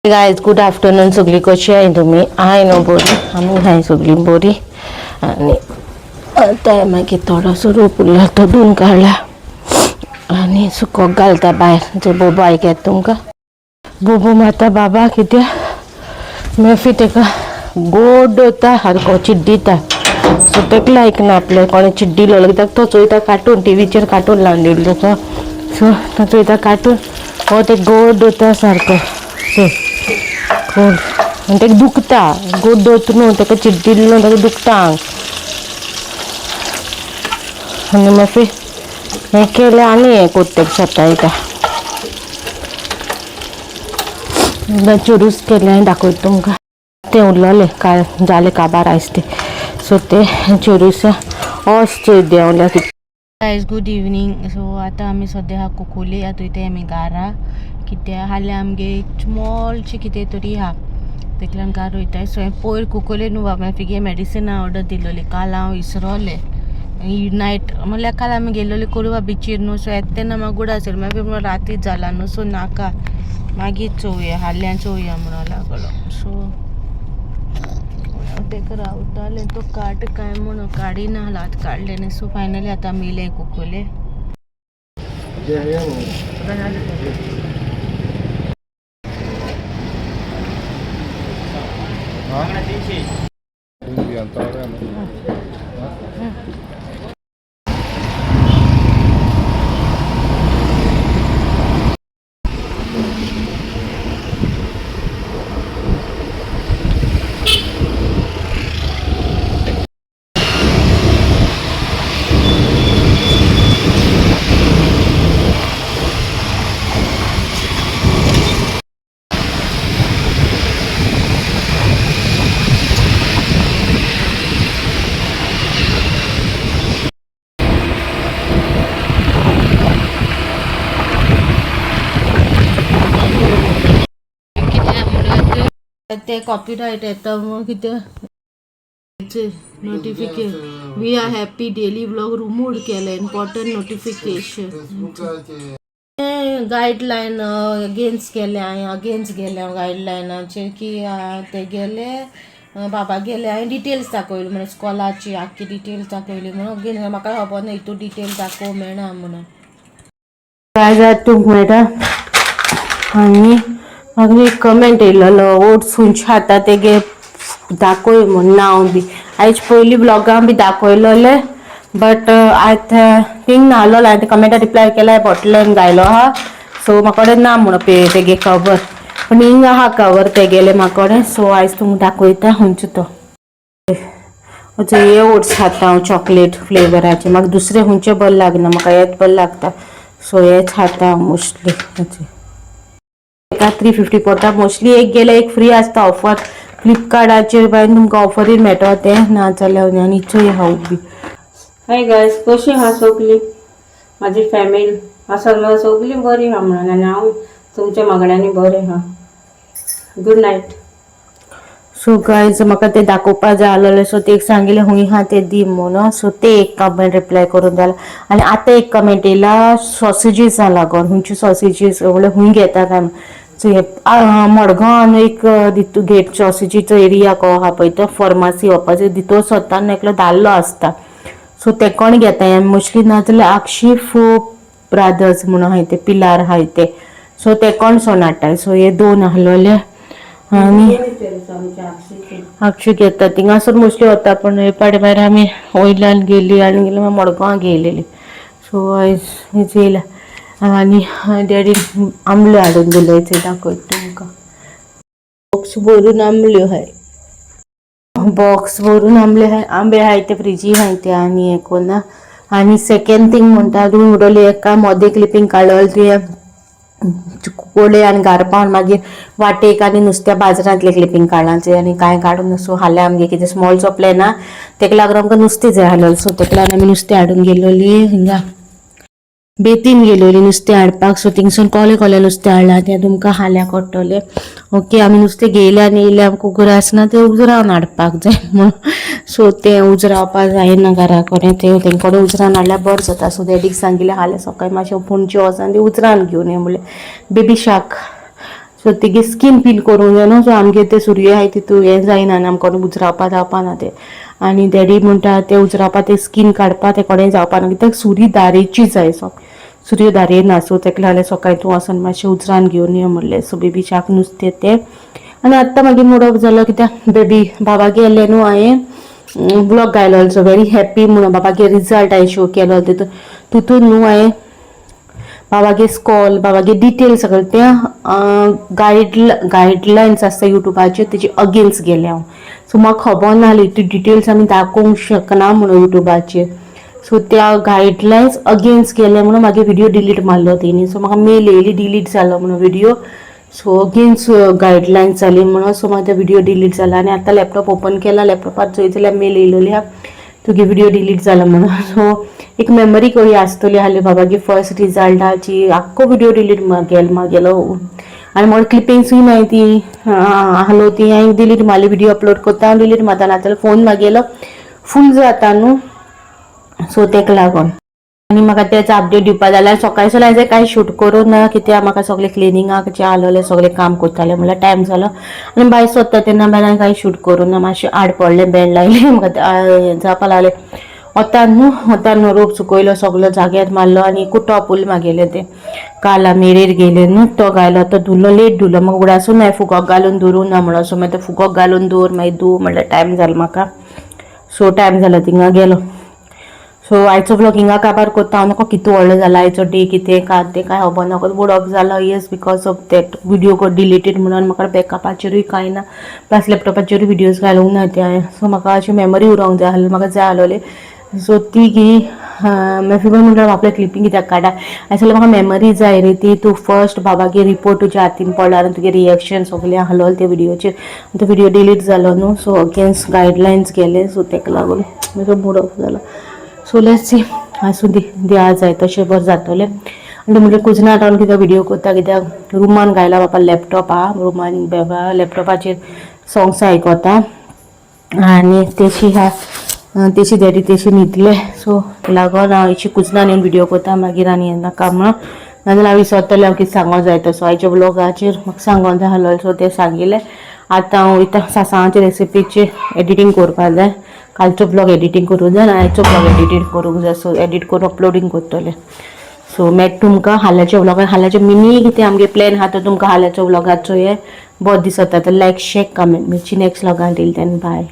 Guys good afternoon. सगळी कशी आहे तुमी? हाय न्हू बरी? आमी हाय सगळी बरी. आनी आतां मागीर थोडोसो रोप उरला तो धुवन काडला आनी सुकोक घालता भायर. जे बोबो आयकत तुमकां, बोबो मारता बाबा कित्याक मेफी तेका गोड दवरता, सारको चिड्डिता. सो तेका लायक ना आपलें कोणें चिड्डिलो कित्याक तो चोयता कार्टून, टिवीचेर कार्टून लावन दिलो ताका. सो तो चोयता कार्टून, हो ते गोड दवरता सारको. सो गोड आनी ताका दुखता, गोड दवरता न्हू ताका चिड्डिल्लो न्हू ताका दुखता आंग. आनी मागीर हें केलें आनी हें कोत्ता तेका सतायता. एकदां चुरूस केलें आनी दाखयता तुमकां. तें उरलोलें काल जालें काबार आयज तें. सो तें चुरूस ओस चोय देंवल्या. Guys good evening. सो आतां आमी सद्या आहा कुकुली. आतां वयताय आमी घारा कित्याक हाल्यां आमगे स्मॉलशें कितें तरी आहा, तेका लागून घार वयताय. सो हांवें पयर कुकोले न्हू बाबा फिगे मेडिसिना ऑर्डर दिलोली, काल हांव विसरोलें नायट म्हणल्यार काल आमी गेलोली कोलवा बिचीर न्हू. सो येता तेन्ना म्हाका गुड आसलें, मागीर राती जाला न्हू, सो नाका मागीर चोवया, हाल्यां चोवया म्हणून लागलो. सो ताका रावतालें तो काट काय म्हणून काडिना, हात काडलें न्ही. सो फायनली आतां आमी येयले कुकोले. कितें ते कॉपीरायट येता म्हणून कितें notification. We are happy daily vlog remove केलें, इम्पॉर्टंट नोटिफिकेशन गायडलायन अगेन्स्ट केलें हांवें, अगेन्स्ट गेलें हांव गायडलायनाचेर की ते गेले बाबा गेले हांवें डिटेल्स दाखयली म्हणून स्कॉलाची आख्खी डिटेल्स दाखयली म्हणून अगेन्स्ट. म्हाका खबर ना हितू डिटेल्स दाखोवंक मेळना म्हणून. काय जात तुमकां मेळटा. आनी मागीर एक कमेंट येयलेलो, ओट्स खंयचे खाता तेगे दाखय म्हूण नांव बी. आयज पयलीं ब्लॉगान बी दाखयलोलें, बट I thing नाहलोलो. हांवें ते कमेंटा रिप्लाय केलाय, बॉटलान घायलो आहा. सो म्हाका कडेन ना म्हणून तेगे कवर, पूण हिंग आहा कवर तेगेले म्हाका कडेन. सो आयज तुमकां दाखयता खंयचो तो. हे ओट्स खाता हांव चॉकलेट फ्लेवराचे, म्हाका दुसरे खंयचे बरें लागना, म्हाका हेच बरें लागता. सो हेच खाता हांव मोस्टली. एका 350 पडटा मोस्टली, एक गेले एक फ्री आसता ऑफर फ्लिपकार्टाचेर बाय, तुमकां ऑफरीर मेळटा तें, ना जाल्यार आनी चोय हांव बी. हाय गायज, कशी आहा सगळीं? म्हाजी फॅमिली आसा मला सगळीं बरी आहा म्हणून आनी हांव तुमच्या मागण्यांनी बरें आहा. Good night. So guys, म्हाका ते दाखोवपा जाय आसलेलें. सो ते एक सांगिल्लें हुंय आहा ते दी म्हणून. सो ते एक कमेंट रिप्लाय करून जालें. आनी आतां एक कमेंट येयला सॉसेजीसां लागून, हुंयच्यो सॉसेजीस म्हणल्यार हुंय घेता काय. सो हे मडगांव एक दितू गेट सॉसेजीचो एरिया को आहा पळय, तो फॉर्मासी वचपाचो दितो स्वतान एकलो दादलो आसता. सो ते कोण घेता मोस्टली, नाजाल्यार आक्षी फो ब्रादर्स म्हणून आहाय ते पिलार आहाय ते. सो ते कोण सोन हाडटाय. सो हे दोन आसलोले आनी आक्षी घेता थिंगासर मोस्टली वता, पण हे पाडे मागीर आमी वयल्यान गेली आनी गेली मागीर मडगांव गेलेली. सो आयज येयला आनी डॅडीन आंबल्यो हाडून दिल्यो, ते दाखयता तुमकां. बॉक्स भरून आंबल्यो आहाय, बॉक्स भरून आंबले आहाय, आंबे आहाय ते फ्रिजी आहाय ते. आनी हें कोन्ना. आनी सेकंड थींग म्हणटा, तुमी म्हणटली एका मोदें क्लिपींग काडलें तुवें कोळे आनी गारपावन, मागीर वाटेक आनी नुस्त्या बाजारांतलें क्लिपींग काडलां आनी कांय काडून. सो हाल्यां आमगे कितें स्मॉल सोंपलें ना, तेका लागून आमकां नुस्तें जाय आसलेलें. सो तेका लागून आमी नुस्तें हाडूंक गेलोली, हिंगा बेतीन गेलोली नुस्तें हाडपाक. सो थिंगसून कोले कोले नुस्तें हाडलां तें तुमकां हाल्यां कळटलें. ओके, आमी नुस्तें घेयलें आनी येयलें, आमकां उगडासना तें उजरावन हाडपाक जाय म्हणून. सो तें उजरावपाक जायना घरा कडेन, तें तेंचे कडेन उजरावन हाडल्यार बरें जाता. सो डॅडीक सांगिल्लें हाल्यां सकाळीं मातशें पणजे वचोन तें उजरावन घेवन यो म्हणलें. Baby shark. सो तेगे स्कीन पील करूंक जाय न्हू. सो आमगेर ते सुरये आहाय तितू हें जायना आनी आमकां उजरावपा जावपा ना ते. आनी डॅडी म्हणटा ते उजरावपा ते स्कीन काडपा ते कोणें जावपा ना, कित्याक सुरी धारेची जाय. सो सुरयो धारे ना. सो तेका लागले सकाळी तूं वचोन मातशें उजरान घेवन यो म्हणलें. सो बेबीच्याक नुस्तें तें. आनी आत्तां मागीर मूड ऑफ जालो, कित्याक बेबी बाबा गेले न्हू, हांवें ब्लॉग घायलो सो व्हेरी हॅप्पी म्हणून बाबागे रिजल्ट हांवें शो केलो. तितून तितून न्हू हांवें बाबागे स्कॉल, बाबागे डिटेल सगळें तें गायडलायन्स आसता युट्यूबाचेर तेजे अगेन्स्ट गेलें हांव. सो म्हाका खबर नासली ती डिटेल्स आमी दाखोवंक शकना म्हणून युट्यूबाचेर. सो त्या गायडलायन्स अगेन्स्ट गेले म्हणून मागीर व्हिडियो डिलीट मारलो तेणी. सो म्हाका मेल येयली डिलीट जालो म्हणून व्हिडियो. सो अगेन्स्ट गायडलायन्स जाली म्हणून. सो मागीर व्हिडियो डिलीट जाला. आनी आतां लॅपटॉप ओपन केला, लॅपटॉपार चोयत जाल्यार मेल येयलेली आहा, तुगे व्हिडियो डिलीट जाला म्हणून. सो एक मेमरी करी आसतली आहली बाबा की फर्स्ट रिजल्टाची आख्खो व्हिडियो डिलीट गेल मागेलो. आनी मोड क्लिपिंग्सूय मागीर ती आहलो ती हांवें डिलीट मारली. व्हिडियो अपलोड करता हांव डिलीट मारता, नाजाल्यार फोन मागेलो फूल जाता न्हू. सो तेका लागून आनी म्हाका तेच अपडेट दिवपा जाल्यार सकाळी हांवें कांय शूट करूं ना, कित्याक म्हाका सगळें क्लिनिंगाक आसलेलें, सगळें काम करतालें म्हणल्यार टायम जालो. आनी भायर सोदता तेन्ना हांवें कांय शूट करूं ना. मातशें आड पडलें, बेंड लायलें, म्हाका जावपा लागलें. वतान न्हू, वतान न्हू रोप सुकयलो, सगलो जाग्यार मारलो. आनी कुटो उल मागेलें तें काल मेरेर गेले न्हू, तो घायलो, तो धुलो, लेट धुलो. म्हाका उगडासून ना फुगोक घालून दवरूं ना म्हणून. सो मागीर तो फुगोक घालून दवर, मागीर धू म्हणल्यार टायम जालो म्हाका. सो टायम जालो थिंगा गेलो. सो आयचो व्लॉग हिंगा काबार करता हांव. नको कितू व्हडलो जाला आयचो डे, कितें का तें कांय खबर ना. मूड ऑफ जालो, yes, because of that video got deleted म्हणून. म्हाका बॅकअपाचेरूय कांय ना, प्लस लॅपटॉपाचेरूय व्हिडियोज घालूंक ना ते हांवें. सो म्हाका अशी मेमरी उरोंक जाय आसली, म्हाका जाय आसलोली. सो ती की मेफी म्हणटा आपल्या क्लिपींग कित्याक काडटा आनी जाल्यार म्हाका मेमरी जाय रे ती. तूं फर्स्ट बाबागे रिपोर्ट तुज्या हातीन पडला आनी तुगे रिएक्शन सगळें आसलो ते व्हिडियोचेर. तो व्हिडियो डिलीट जालो न्हू, सो अगेन्स्ट गायडलायन्स गेले. सो तेका लागून म्हजो मूड ऑफ जाला. सो let's see, आसूं दी, देवा जाय तशें बरें जातलें. आनी म्हणलें कुजनात रावन कित्याक व्हिडियो करता, कित्याक रुमान घायला बाबा लॅपटॉप आहा रुमान, बाबा लॅपटॉपाचेर सोंग्स आयकता आनी तेशी आहा, तेशी डॅडी तेशी न्हिदले. सो लागून हांव अशी कुजनान येवन व्हिडियो करता, मागीर आनी यें नाका म्हणून. नाजाल्यार हांव विसरतलें हांव कितें सांगोंक जाय तसो. आयच्या व्लॉगाचेर म्हाका सांगोंक जाय आसलो, सो तें सांगिल्लें. आतां हांव वयता सासांवाचे रेसिपीचे एडिटींग करपाक जाय. कालचो ब्लॉग एडिटींग करूंक जाय आनी आयचो ब्लॉग एडिटींग करूंक जाय. सो एडिट करून अपलोडींग करतलें. सो मेळटा तुमकां हाल्याच्या व्लॉगान. हाल्याचे मिनी कितें आमगे प्लॅन आहा तो तुमकां हाल्याच्या व्लॉगाचो हे बरो दिसता. तर लायक, शेर, कमेंट. मिरची नेक्स्ट व्लॉगान. Till then, bye.